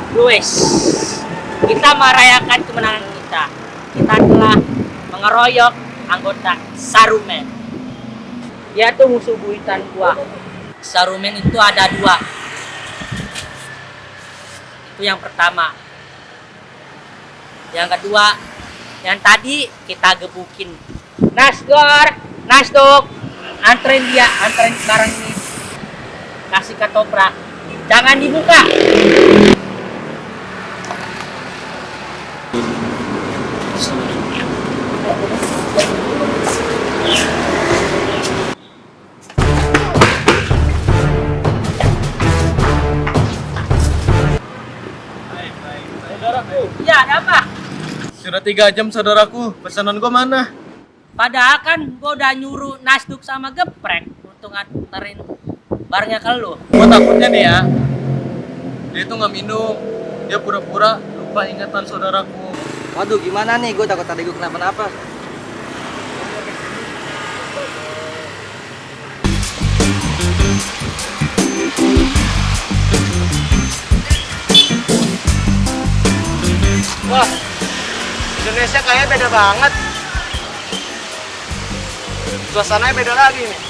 Guys, kita merayakan kemenangan kita. Kita telah mengeroyok anggota Saruman. Dia tuh musuh buyutan gua. Saruman itu ada dua. Itu yang pertama. Yang kedua, yang tadi kita gebukin. Nasgor, Nastuk, anterin barang ini. Kasih ke Toprak. Jangan dibuka. Saudaraku, Ya, ada apa? sudah 3 jam saudaraku, pesanan gua mana? Padahal kan gua udah nyuruh Nasduk sama Geprek untuk nganterin barangnya ke lu. Gua takutnya nih ya, dia itu nggak minum, dia pura-pura lupa ingatan saudaraku. Waduh, gimana nih? Gue takut tadi gue kenapa-napa. Wah, Indonesia kayaknya beda banget. Suasananya beda lagi nih.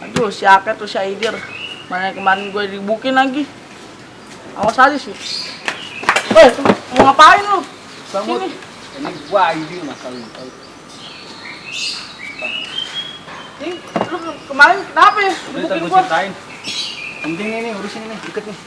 Aduh, si Aka tuh si Aidir. Mana yang kemarin gue dibukin lagi. Awas aja sih. Woi, mau ngapain lu? Sini. Ini gua Aidir masalah. Ini lu kemarin kenapa ya? Udah Dibukin gue gua. ceritain. Penting ini urusin ini, deket nih.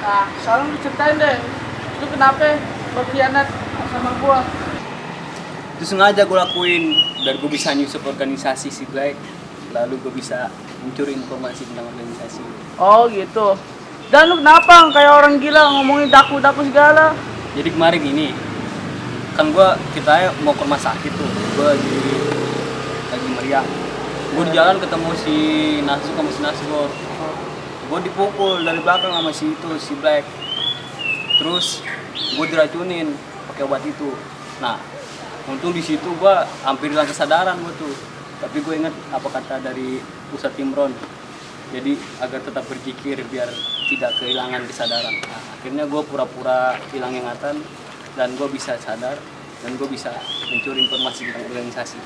Nah, sekarang lu ceritain deh. Lu kenapa berkhianat sama gua? Itu sengaja gue lakuin biar gue bisa nyusup organisasi si Black, lalu gue bisa mencuri informasi tentang organisasi. Oh gitu. Dan lu kenapa kayak orang gila ngomongin daku-daku segala? Jadi kemarin ini kan kita mau ke rumah sakit tuh, gue lagi meriah. Gue di jalan ketemu si Nasu sama si Nasgor. Gue dipukul dari belakang sama si Black. Terus gue diracunin pakai obat itu. Nah, untung di situ gue hampir hilang kesadaran gue tuh. Tapi gue ingat apa kata dari Ustadz Imron. Jadi agar tetap berpikir biar tidak kehilangan kesadaran. Nah, akhirnya gue pura-pura hilang ingatan dan gue bisa sadar dan gue bisa mencuri informasi tentang organisasi.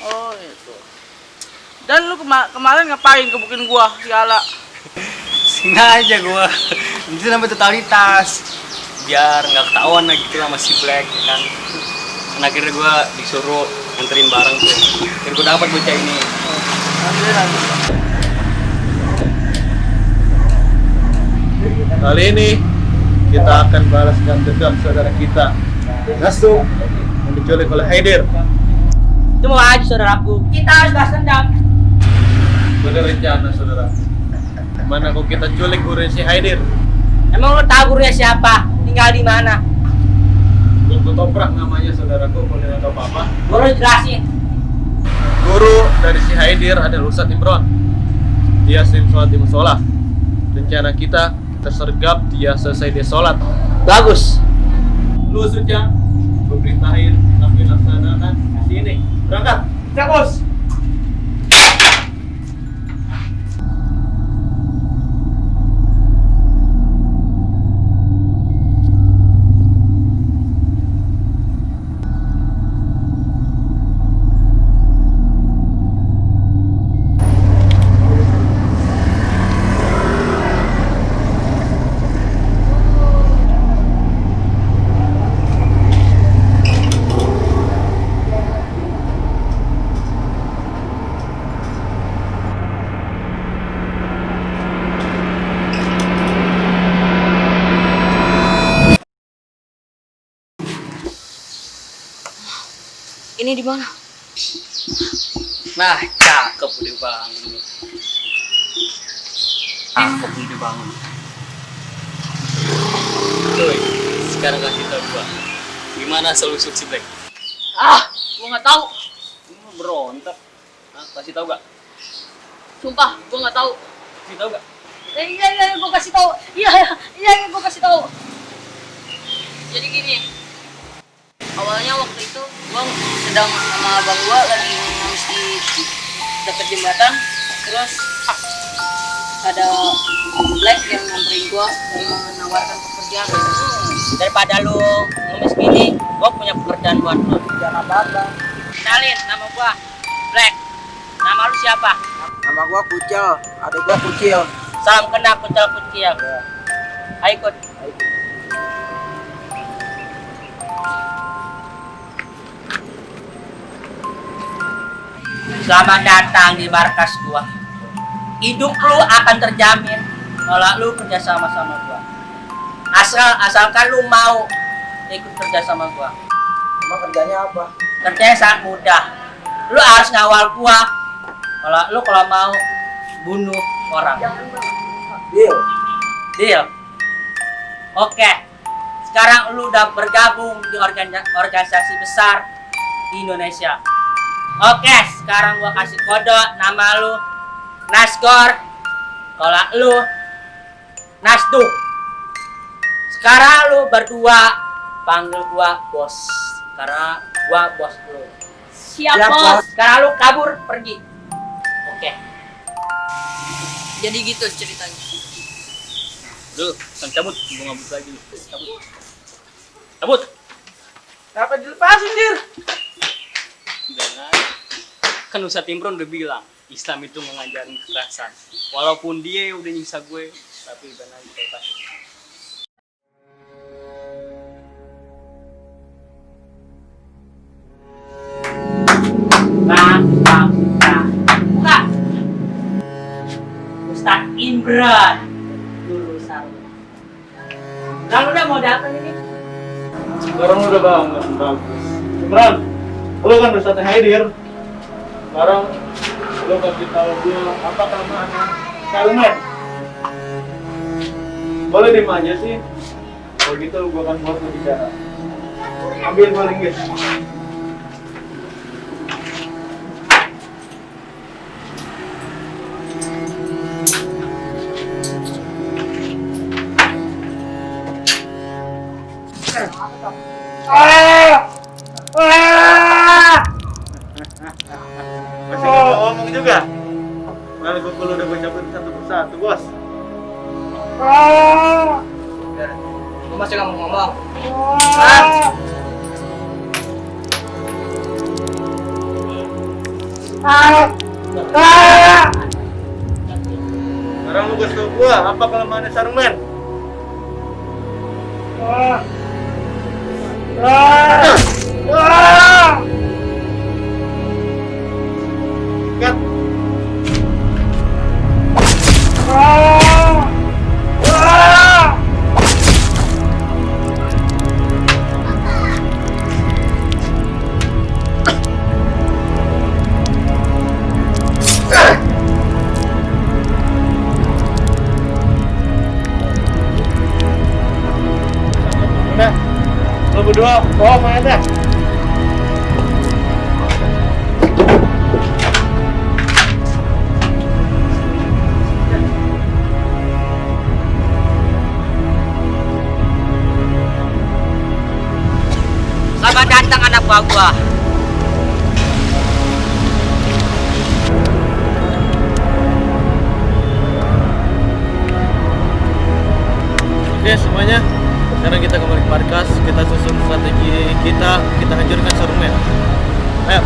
Oh gitu. Dan lu kemarin ngapain kebukin gua segala? Sengaja gue, itu namanya totalitas biar nggak ketahuan lagi gitu sama si Black ya kan. Dan akhirnya gue disuruh nganterin barang tuh, akhirnya gue dapat bocah ini. Kali ini kita akan balaskan dendam saudara kita, Nastuk, yang diculik oleh Haidir. Itu mau aja saudaraku. Kita harus balas dendam. Bener rencana saudara. Mana kok kita culik guru si Haidir? Emang lu tahu gurunya siapa? Tinggal di mana? Guru Toprak namanya saudaraku, boleh tahu apa? Guru jelasin. Guru dari si Haidir adalah Ustadz Imron. Dia sering sholat di musola. Rencana kita sergap dia selesai dia sholat. Bagus. Lu Sujang, gue perintahin sampai laksanakan di sini. Berangkat, siap bos. Ini di mana? Nah, cakep udah bangun. Cakep udah bangun. Tuh, sekarang kasih tau gua, gimana selusuk si Black? Ah, gua nggak tahu. Berontak. Kasih tau gak? Sumpah, gua nggak tahu. Kasih tau gak? Iya, gue kasih tahu. Iya, gue kasih tahu. Jadi gini, awalnya waktu itu gue sedang sama abang gue lagi ngisi dekat jembatan, terus ada black yang nyamperin gue dan menawarkan pekerjaan. Daripada lu ngemis gini, gue punya pekerjaan buat lu. Jangan apa-apa. Kenalin, nama gue Black. Nama lu siapa? Nama gua Kucil, adik gua Kucil. Salam kenal kucil. Ayo ikut. Selamat datang di markas gua. Hidup lu akan terjamin kalau lu kerja sama gua. Asalkan lu mau ikut kerja sama gua. Emang kerjanya apa? Kerjanya sangat mudah. Lu harus ngawal gua. Kalau mau bunuh orang. Deal. Oke. Sekarang lu udah bergabung di organisasi besar di Indonesia. Oke, sekarang gua kasih kode, nama lu Nasgor. Kalau lu Nasduk. Sekarang lu berdua panggil gua bos. Karena gua bos lu. Siap, bos. Sekarang lu kabur pergi. Oke. Jadi gitu ceritanya. Duh, kan cabut, gua ngabut lagi. Cabut. Kenapa dilepasin, Dir? Jangan. Kan Ustadz Imron udah bilang, Islam itu mengajarin kekerasan. Walaupun dia udah nyiksa gue, tapi benar kita lepasin. Buka. Ustadz Imran. Dulu saru. Lalu udah mau datang ini. Sekarang udah banget, bagus. Imran, lu kan Ustadz Haidir. Sekarang lu kasih tahu gue apa kelemahannya Sarumen. Boleh diem aja sih. Kalau gitu gue akan buat lu bicara. Ambil gue linggis. Masih ngomong juga. Mana kuku lu udah gue cabut satu persatu, bos. Gue masih nggak mau ngomong. Sekarang lu kasih tau gue apa kelemahannya Sarumen. Kat. Udah, lo berdua bawa mayatnya. Selamat datang anak buah gua. Oke semuanya, sekarang kita kembali ke markas. Kita susun strategi kita hancurkan Sarumen. Ayo.